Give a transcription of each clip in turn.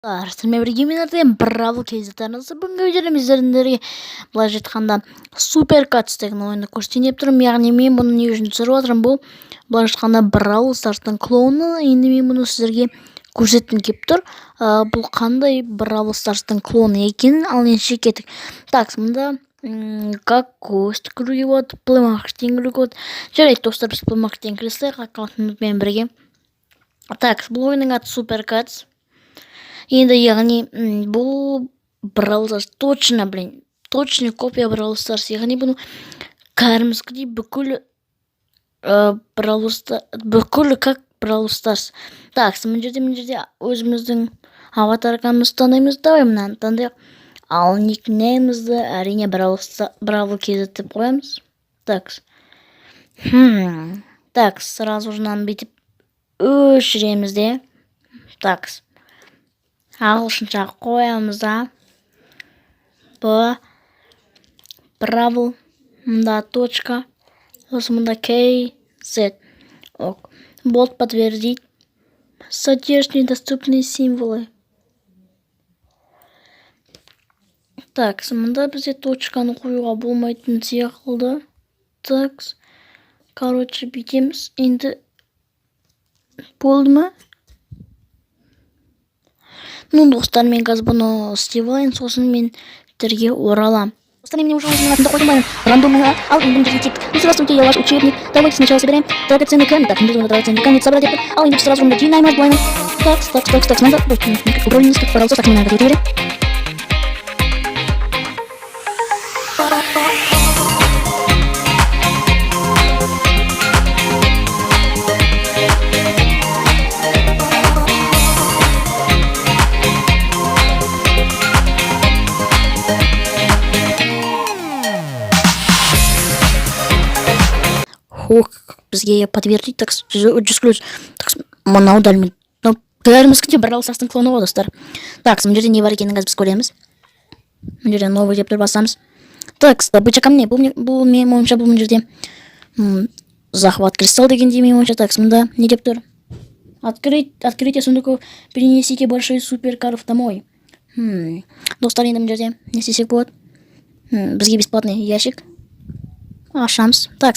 Сіздермен бірге мен, Артем, Бравл KZ арнасы. Бүгінгі видеода сіздерге, былайша айтқанда, Супер Катс деген ойынды көрсетейін деп тұрмын. Яғни мен бұны не үшін түсіріп жатырмын? Бұл, былайша айтқанда, Бравл Старстың клоны. Енді мен бұны сіздерге көрсеткім келіп тұр. Бұл қандай Бравл Старстың клоны екенін. Ал ендеше кеттік. Так, мында как гость кіруге болады, Плей Маркеттен кіруге болады. Жарайды, достар, біз Плей Маркеттен кіре салайық аккаунтымызбен бірге. Так, бұл ойынның аты Супер Катс. Енді, яғни, бұл Бравл Старс точно, блин, точно копия Бравл Старс. Яғни бұны кәдімгідей бүкіл Бравл, бүкіл как Бравл Старс. Так, мына жерде өзіміздің аватаркамызды таңдаймыз. Давай мынаны таңдайық. Ал никнеймімізді, әрине, Бравл KZ деп қоямыз. Так. Так, сразу же мынаны бүйтіп өшіреміз де. Так, ағылшынша қоямыз да, б Бравл, мында точка, сосын мында K Z. Ок, бот, подтвердить. Содержит недоступные символы. Так, мында бізде точканы қоюға болмайтын сияқты. Так, короче, бүйтеміз енді. Болды ма? Ну, достар, мен қазір бұны істеп алайын, сосын мен сіздерге ораламын. Достар, мен уже өзімнің атымды қойдым бәрін рандомный. Ал енді мына жерге кеттік. Ну, здравствуйте, я ваш учебник. Давайте сначала собираем драгоценный камень. Так, нужно драгоценный камень собрать деп. Ал енді сразу мында жинаймыз былайынан. Так, так, так, так, надо уровень низкий, пожалуйста. Так, мына өте беремін. Хух, бізге подтвердить. Так, 100 ключ. Так, мынау дәл мынау бәрімізге Бравл Старстың клоны ғой, достар. Так, мына жерде не бар екенін қазір біз көреміз. Мына жерде новый деп тұр, басамыз. Так, добыча камней. Бұл, менің ойымша, бұл мына жерде захват кристалл дегендей, менің ойымша. Так, мында не деп тұр? Открыть, открытие сундуков, принесите большой суперкаров домой. Достар, енді мына жерде не істесек болады? Бізге бесплатный ящик ашамыз. Так,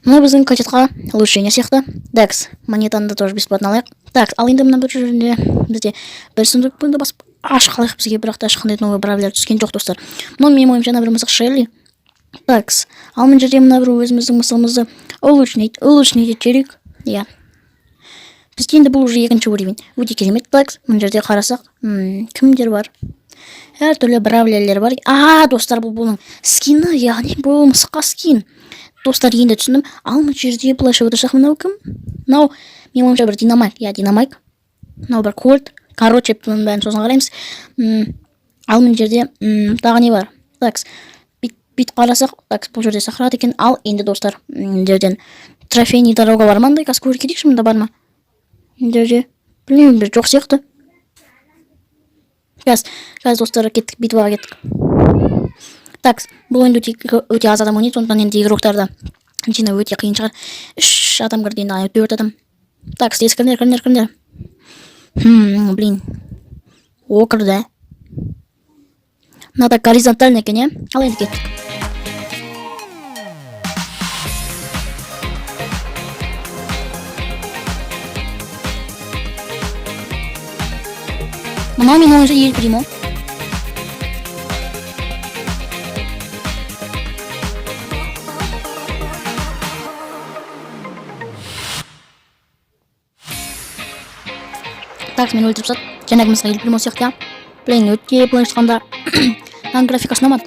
мына біздің кадетқа улучшение сияқты. Так, монетаны да тоже бесплатно алайық. Так, ал енді мына бір жерде бізде бір сундук, бұны да басып ашып қалайық. Бізге бірақ та ешқандай новый бравлер түскен жоқ, достар. Мынау, менің ойымша, ана бір мысық Шелли. Так, ал мына жерде мына бір өзіміздің мысығымызды улучшить етіп жіберейік. Иә, бізде енді бұл уже екінші уровень, өте керемет. Так, мына жерде қарасақ, кімдер бар? Әртүрлі бравлерлер бар. А, достар, бұл бұның скині, яғни бұл мысыққа скин, достар, енді түсіндім. Ал мына жерде былайша отырсақ, мынау кім? Мынау, менің ойымша, бір Динамайк. Иә, Динамайк. Мынау бір Кольт. Короче, бұның бәрін сосын қараймыз. Ал мына жерде тағы не бар? Так, бүйтіп қарасақ, так, бұл жерде сақырады екен. Ал енді, достар, мына жерден трофейный дорога бар ма андай? Қазір көріп кетейікші, мында бар ма мына жерде? Білмеймін, бір жоқ сияқты. Қазір, достар, кеттік, битваға кеттік. Так, бұл ойынды өте, өте аз адам ойнайды, сондықтан енді игроктарды жинау өте қиын шығар. Үш адам кірді енді, төрт адам. Так, тез кіріңдер, кіріңдер, кіріңдер. Блин, о, кірді. Мынада горизонтально екен, иә. Ал енді кеттік. Мынау, менің ойымша, Ел Примо. Так, мені өлтіріп тастады. Жаңағы мысық Ел Примо сияқты, иә. Блин, өте, былайша айтқанда, мынаның графикасы ұнамады.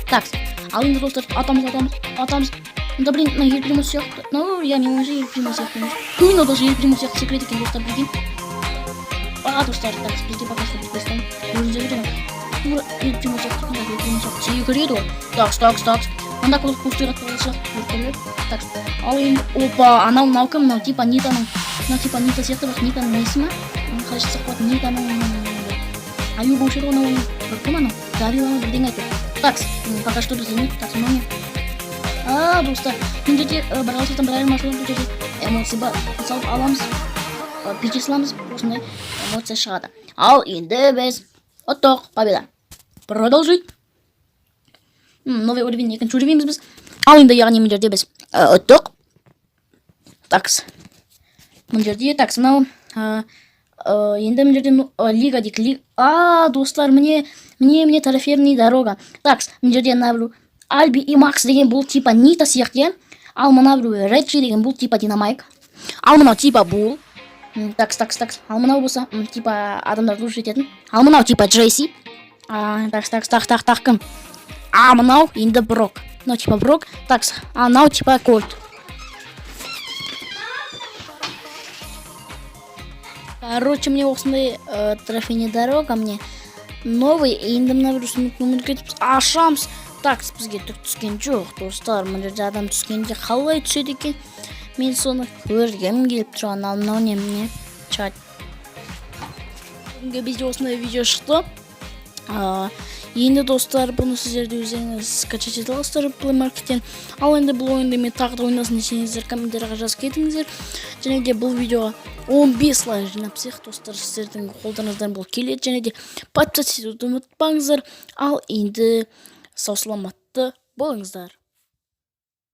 Так, ал енді, достар, атамыз, атамыз, атамыз. Мында, блин, мына Ел Примо сияқты. Мынау, иә, менің ойымша, Ел Примо сияқты емес. Ой, мынау даже Ел Примо сияқты секіреді екен, достар, прикинь. А, достар, так, бізде пока что біз бастаймын. Көрдіңіздер ғой, жаңағы тура Ел Примо сияқты екен. Так, Ел Примо сияқты секіреді ғой. Так, так, так, мында кустыға тығылсақ, біртүрлі. Так, ал енді, опа, анау, мынау кім? Мынау типа Нитаның, мынау типа Нита сияқты, бірақ Нитаның несі ма? Қалай айтсақ болады, Нитаның аю болушы еді ғой анау. Бір кім анау, горилла ма, бірдеңе әйтеуір. Так, пока что бізде не? Так, мынау не? А, достар, мына жерде Бравл Старстан бір айырмашылығы, бұл жерде эмоция бар. Мысалы, аламыз. Бүйте саламыз, осындай эмоция шығады. Ал енді біз ұттық, победа, продолжить. Новый уровень, екінші уровеньміз біз. Ал енді, яғни, мына жерде біз ұттық. Такс, мына жерде, такс, мынау енді мына жерде, ну, лига дейді. А, достар, міне, міне, міне, трофейный дорога. Такс, мына жерде мына біреу Альби и Макс деген, бұл типа Нита сияқты, иә. Ал мына біреу Реджи деген, бұл типа Динамайк. Ал мынау типа Бул. Такс, такс, такс. Ал мынау болса типа адамдарды лучше ететін. Ал мынау типа Джесси. Такс, такс, так, так, так, кім? А мынау енді Брок, мынау типа Брок. Такс, а мынау типа Кольт. Короче, мне осындай трофейный дорога, мне новый. Енді мына бір сундукты кетіп ашамыз. Так, бізге түк түскен жоқ, достар. Мына жерде адам түскенде қалай түседі екен, мен соны көргім келіп тұрған. Ал мынау не? Міне, чат. Бүгінгі бізде осындай видео шықты. Енді, достар, бұны сіздер де өздеріңіз скачать ете аласыздар Play Markеттен. Ал енді бұл ойынды мен тағы да ойнасын десеңіздер, комментарийға жазып кетіңіздер. Және де бұл видеоға 15 лайк жинап тастайық, достар, сіздердің қолдарыңыздан бұл келеді. Және де подписаться етуді ұмытпаңыздар. Ал енді сау саламатты болыңыздар.